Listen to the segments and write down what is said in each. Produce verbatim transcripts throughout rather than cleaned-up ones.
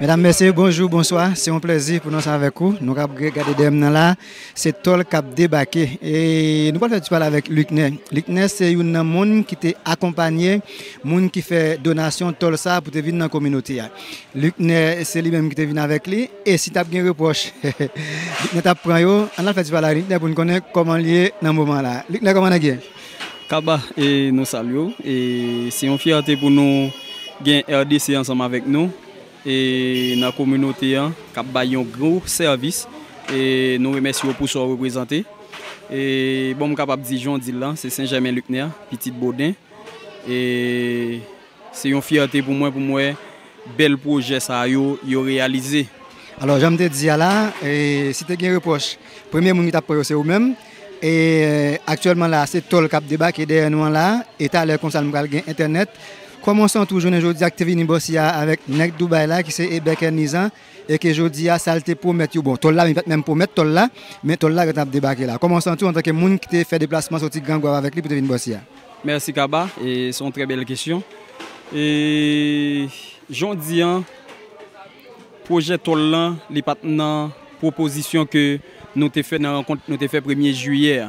Medam, mesye, bonjou, bonswa. Se yon plèzi pou nou ansanm avèk ou. Nou k ap gade dèyè m nan la, se Tòl k ap debake. E nou pral fè ti pale avèk Luckner. Luckner se youn nan moun ki te akonpanye moun ki fè donasyon tòl sa pou te vin nan kominote a. Luckner, se li menm ki te vin avèk li. E si t ap gen repwòch, Luckner t ap pran yo. Ann al fè ti pale ak Luckner pou n konnen kòman l ye nan moman la. Luckner, kòman nèg ye? Kaba, e nou salye w. E se yon fyète pou nou gen R D C ansanm avèk nou. E nan kominote an, k ap bay yon gwo sèvis. E nou remèsye w pou sa w reprezante. E bon, m kapab di jan w di l lan, se Sen Jèmen Liknè, pitit Boden. E se yon fyète pou mwen, pou m wè bèl pwojè sa yo, yo reyalize. Alò, jan m te di a la, e, si te gen repwòch, premye moun ki t ap pran yo se ou menm. E aktyèlman la, se tòl k ap debake dèyè nou an la. E talè konsa, nou pral gen entènèt. Kòman w santi w jounen jodi a k te vini bò si a avèk nèg Dubai la, ki se Eber Kernizan, e ke jodi a, sa l te pwomèt yo, bon, tòl la, men li pa t menm pwomèt tòl la, men tòl la gentan ap debake la. Kòman w santi w antanke moun ki te fè deplasman soti Gran Gwav avèk li pou te vin bò si a? Mèsi, Kaba. E se yon trè bèl kesyon. E jan w di an, pwojè tòl lan, li pa t nan pwopozisyon ke nou te fè nan rankont nou te fè premye jiyè a.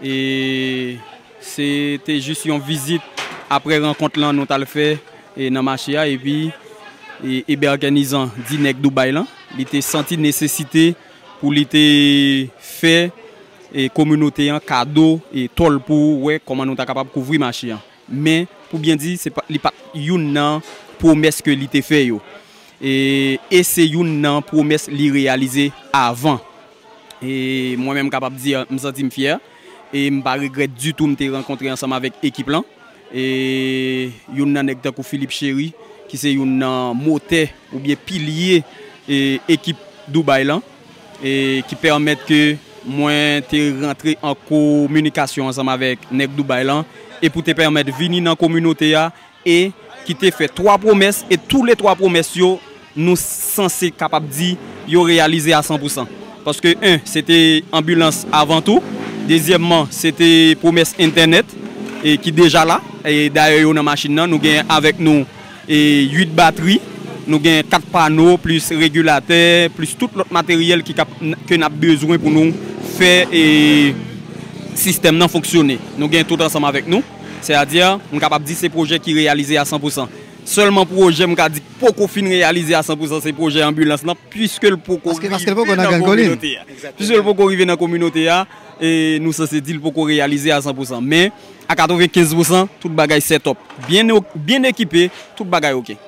E se te jis yon vizit apre rankont lan nou t al fè, e, nan mache a. Epi, e, Eber Kernizan di nèg Dubai lan, li te santi nesesite pou li te fè, e, kominote an kado, e, tòl pou wè kòman nou ta kapab kouvri mache an. Men, pou byen di, se pa, li pa t youn nan pwomès ke li te fè yo. E, e se youn nan pwomès li reyalize avan. E mwen menm, m kapab di, m santi m fyè. E m pa regrèt ditou m te rankontre ansanm avèk ekip lan. E youn nan nèg tankou Philippe Chéry, ki se youn nan motè oubyen pilye, e, ekip Dubai lan, e ki pèmèt ke mwen te rantre an kominikasyon ansanm avèk nèg Dubai lan, e pou te pèmèt vini nan kominote a, e ki te fè twa pwomès, e tou le twa pwomès yo, nou sanse kapab di yo reyalize a san pou san. Paske, en, se te anbilans avan tou. Dezyèmman, se te pwomès entènèt, e ki deja la. E dayè, yo nan machin nan. Nou gen avèk nou, e, uit batri. Nou gen kat pano, plis regilatè, plis tout lòt materyèl ki kap, ke n ap bezwen pou nou fè, e, sistèm nan fonksyone. Nou gen tout ansanm avèk nou. Sètadi, m kapab di se pwojè ki reyalize a san pou san. Sèlman pwojè m ka di k poko fin reyalize a san pou san, se pwojè anbilans lan, piske l poko Paske, paske l poko rive nan nan Grann Kolin. kominote a. Piske l poko rive nan kominote a, e nou sanse di l poko reyalize a san pou san. Men, a katrevenkenz pou san, tout bagay set up. Byen o-, byen ekipe, tout bagay oke.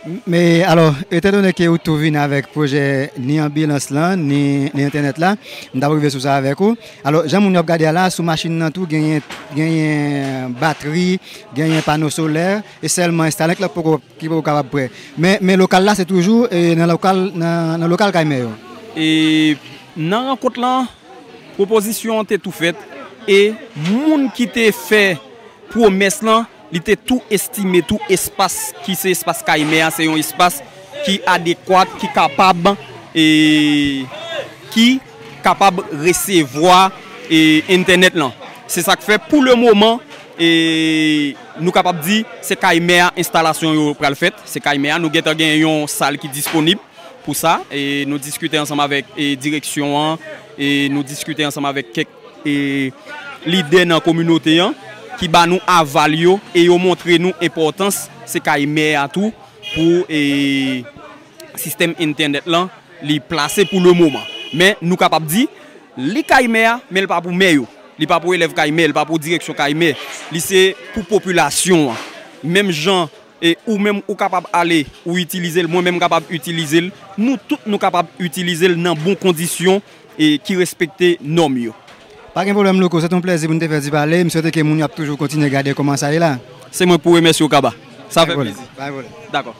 Men, alò, etandone ke ou tou vin avèk pwojè ni anbilans lan, ni, ni entènèt la, m t ap rive sou sa avèk ou. Alò, jan moun yo ap gade a la, sou machin nan tou, genyen, genyen batri, genyen pano solè, e sèlman Starlink la poko, ki poko kapab prè. Men, men lokal la, se toujou, e, nan lokal, nan, nan lokal kay mè yo. E nan rankont lan, pwopozisyon an te tou fèt, e moun ki te fè pwomès lan, li te tou estime tou espas ki se espas kay mè a, se yon espas ki adekwat, ki kapab, e, ki kapab resevwa, e, entènèt lan. Se sa k fè, pou le moman, e, nou kapab di, se kay mè a enstalasyon yo pral fèt. Se kay mè a, nou gentan gen yon sal ki disponib pou sa. E nou diskite ansanm avèk, e, direksyon an, e nou diskite ansanm avèk kèk, e, lidè nan kominote an ki ba nou aval yo, e yo montre nou enpòtans se kay mè a tou pou, e, sistèm entènèt lan li plase pou le moman. Men nou kapab di, li kay mè a, men l pa pou mè yo. Li pa pou elèv kay mè, li pa pou direksyon kay mè. Li se pou popilasyon an. Menm jan, e, ou menm ou kapab ale, ou itilize l, mwen menm m kapab itilize l, nou tout nou kapab itilize l nan bon kondisyon, e ki respekte nòm yo. Pa gen pwoblèm, Louko, se te yon plèzi pou n te fè ti pale. M swete ke moun yo ap toujou kontinye gade kòman sa ye la. Se mwen k pou remèsye w, Kaba. Sa fè plezi. Pa gen pwoblèm. Dakò.